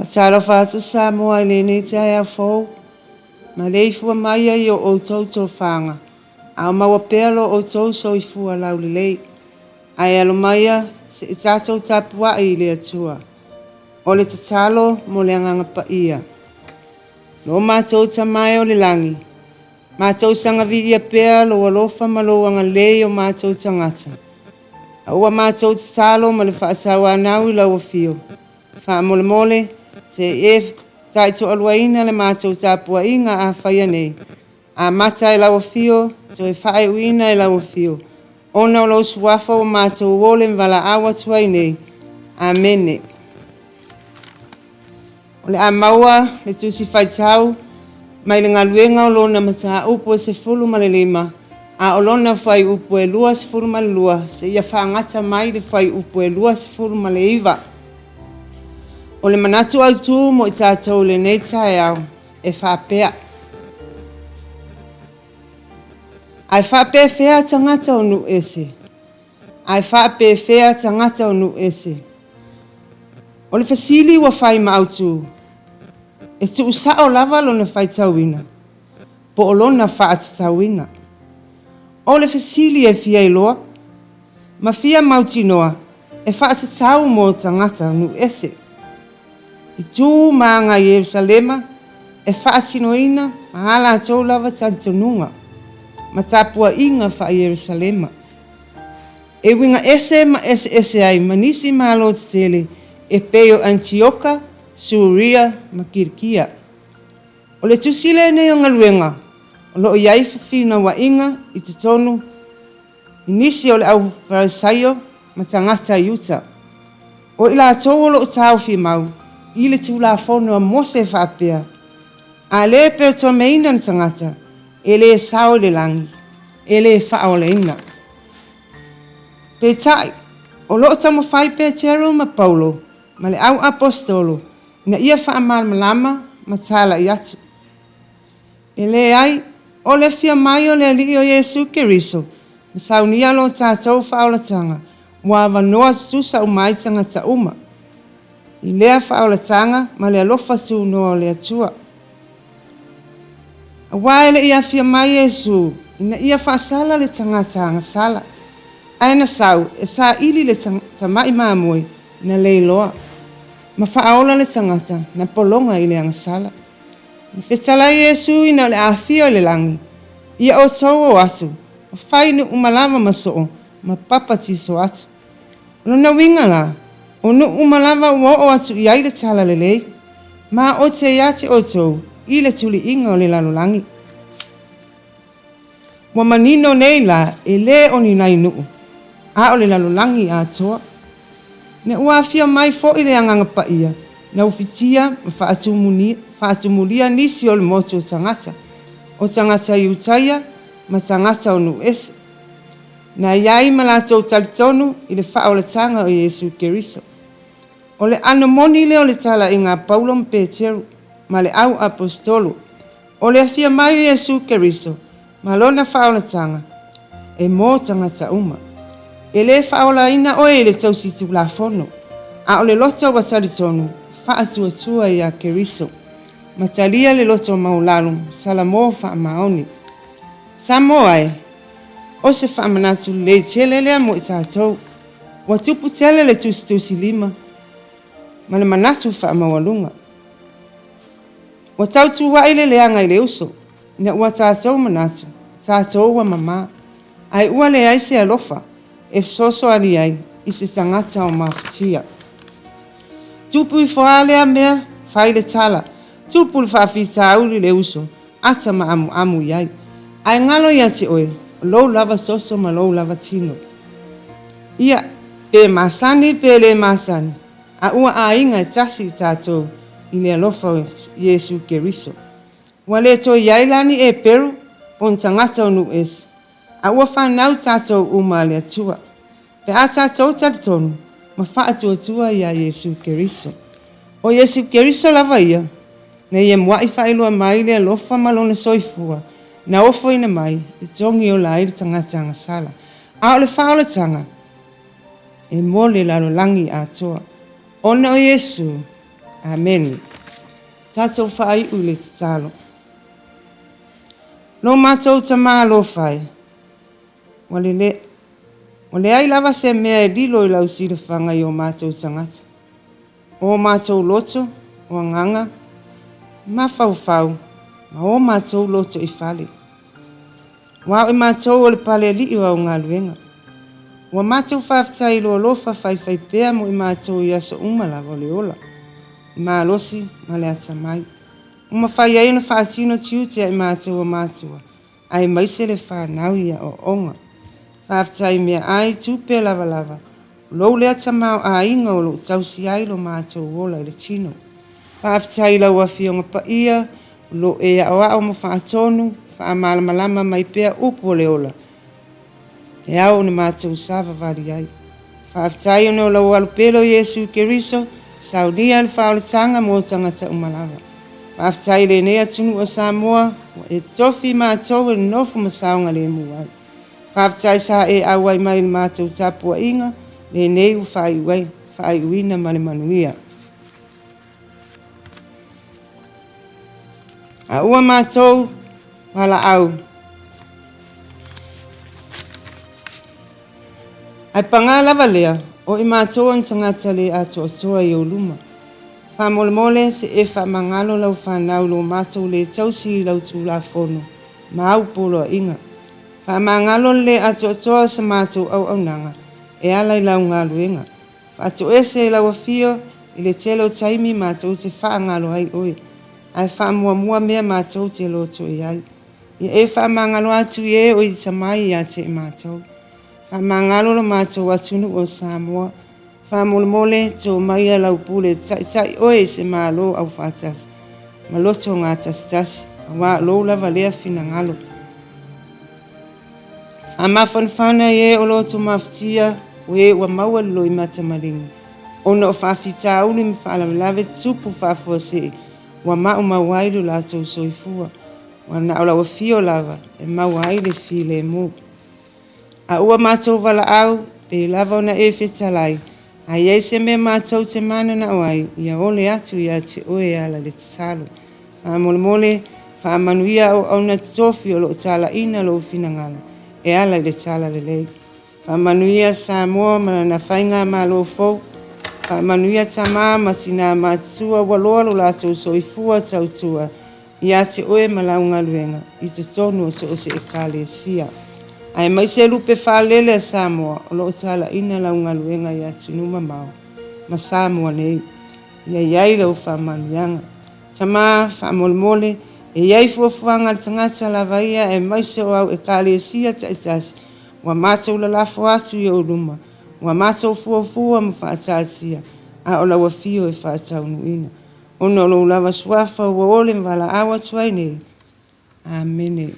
Faatalofa atu Samoa i lenei taeao fou, maleifua mai ai i o outou tofaga, a o maua pea lo outou soifua laulelei. Ae alo maia se i tatou tapuai i le Atua. O le tatalo mo le Agaga Paia. Lo matou Tama e o le lagi, matou saga viia pea lou alofa ma lou agalelei i o matou tagata. A ua matou tatalo ma le faatauanau i lau afio, faamolemole se i e taitoaluaina le matou tapuaiga a faia nei, amata e lau afio, toe faaiuina e lau afio, ona o lou suafa ua matou ole ma valaau atu ai nei. Amene. O le a maua le tusi faitau mai le galuega o lona mataupu e 15, a o lona fuaiupu e 22 seia faagata mai le fuaiupu e 29. O le manatu autu mo i tatou i lenei taeao e faapea, Ae faapefea tagata o nuu ese? Ae faapefea tagata o nuu ese? O le fesili ua fai ma autu, e tuusao lava lona faitauina po o lona faatatauina. O le fesili e fia iloa ma fia mautinoa e faatatau mo tagata nuu ese. I tu ma aga i Ierusalema e faatinoina ma a latou lava talitonuga ma tapuaiga faa-Ierusalema. E uiga ese ma eseese ai ma nisi malo tetele e pei o Anitioka, Suria ma Kilikia. O le tusi lenei o galuega o lo o i ai fefinauaiga i totonu i nisi o le au Farisaio ma tagata Iuta. O i latou o lo o taofi mau i le Tulafono a Mose e faapea, A le peretomeina le tagata, e le sao i le lagi, e le faaolaina. Peitai, o lo o taumafai Peteru ma Paulo ma le au aposetolo ina ia faamalamalama ma talai atu. E leai, o le afio mai o le Alii o Iesu Keriso ma saunia lo tatou faaolataga ua avanoa tutusa uma ai tagata uma i lea faaolataga ma le alofa tunoa o le Atua. Aua e le i afio mai Iesu ina ia faasala le tagata agasala, ae na sau e saili le tama'i mamoe na leiloa, ma faaola le tagata na pologa i le agasala. Na fetalai Iesu ina o le afio i le lagi, ia outou o atu, ma fai nuu uma lava ma soo, ma papatiso atu. O lona uiga la, o nuu uma lava ua oo atu i ai le talalelei, ma o te ia te outou i le tuliiga o le lalolagi. Ua manino nei la e le o ni nai nuu, a o le lalolagi atoa. Ina ua afio mai foi le Agaga Paia, na ufitia ma faatumulia nisi o le motu o tagata, o tagata Iutaia ma tagata o nuu ese. Na i ai ma latou talitonu i le faaolataga o Iesu Keriso. O le ʻano moni lea o le talaiga a Paulo ma Peteru ma le au aposetolo, o le afio mai o Iesu Keriso ma lona faaolataga e mo tagata uma. E le faaolaina oe i le tausi tulafono, a o le loto ua talitonu faatuatua iā Keriso ma talia le loto maualalo Salamo faamaoni. Samoa e, o se faamanatu lelei tele lea mo i tatou. Ua tupu tele le tusitusi lima ma le manatu faamaualuga. Ua tautua'i le leaga i le uso, ina ua tatou manatu, tatou ua mamā, ae ua leai se alofa e fesoasoani ai i se tagata o mafatia. Tupu ifo a lea mea, fai le tala, tupu le faafitauli i le uso, ata ma amuamu i ai. Ae galo ia te oe, o lou lava soso ma lou lava tino. Ia, pe masani pe le masani, a ua aiga e tasi i tatou i le alofa o Iesu Keriso. Ua le toe i ai la ni Eperu po ni tagata o nuu ese, a ua fanau tatou uma a le Atua, pe a tatou talitonu ma faatuatua iā Iesu Keriso. O Iesu Keriso lava ia, na ia mua'i faailoa mai le alofa ma lona soifua na ofoina mai e togi ola ai le tagata agasala, a o le faaolataga e mo le lalolagi atoa. Ona o Iesu, Amene. Tatou faaiu i le tatalo. Lo matou Tama alofa e, ua lele, ua leai lava se mea e lilo i lau silafaga i o matou tagata. O o matou loto, o agaga, mafaufau, ma o matou lotoifale. Aua o i matou o le palealii o au galuega. Ua matou faafetai i lou alofa faifaipea mo i matou i aso uma lava o le ola, le malosi ma le atamai, ua mafai ai ona faatino tiute a i matou o matua, aemaise le fanau i aoaoga. Faafetai i meaai, tupe lavalava, o lou lea tamaoaiga o lo o tausi ai lo matou ola i le tino. Faafetai i lau Afioga Paia o lo o e aoao ma faatonu, faamalamalama mai pea upu o le ola e ao ona matou savavali ai. Faafetai ona o lau alupele o Iesu Keriso, saunia le faaolataga mo tagata uma lava. Faafetai i lenei atunuu o Samoa ua e tofi i matou e nonofo ma saogalemu ai. Faafetai sa e auai mai i le matou tapuaiga lenei ua faaiu ai, faaiuina ma le manuia. A ua matou valaau. Ae pagā lava lea, o i matou o ni tagata lē atoatoa i ou luma. Faamolemole se e faamagalo lau fanau i lo matou lē tausi i lau Tulafono ma au poloaiga. Faamagalo le lē atoatoa o sa matou auaunaga e ala i lau galuega. Faatoese i lau afio i le tele o taimi matou te faagalo ai oe, ae faamuamua mea matou te loto i ai. Ia e faamagalo atu i e o ita mai ia te i matou. Faamagalo lo matou atunuu o Samoa. Faamolemole, to maia lau pule e taitai oe i se Malo aufaatasi ma loto gatasitasi, aua o lou lava lea finagalo. Faamafanafana i e o loto mafatia, o e ua maua le loimata maligi, ona o faafitauli ma faalavelave tutupu faafuasei ua maumau ai lo latou soifua, ua na o lau afio lava e maua ai le filemu. A ua matou valaau, pei lava ona e fetalai, a i ai se mea matou te mananao ai, ia ole atu ia te oe e ala i le tatalo. Faamolemole, faamanuia auauna totofi o lo o talaina lou finagalo e ala i le talalelei. Faamanuia Samoa ma lana faigamalo fou. Faamanuia tama ma tinā matutua ua loa lo latou soifua tautua ia te oe ma lau galuega i totonu o so o se Ekalesia, aemaise lupe faalele a Samoa o lo o talaina lau galuega i atunuu mamao ma Samoa nei. Ia i ai lau faamanuiaga. Tama, faamolemole, e i ai fuafuaga a le tagata lava ia aemaise o au Ekalesia taitasi ua matou lalafo atu i ou luma, ua matou fuafua ma faataatia, a o lau afio e faataunuuina. Ona o lou lava suafa ua ole ma valaau atu ai nei. Amene.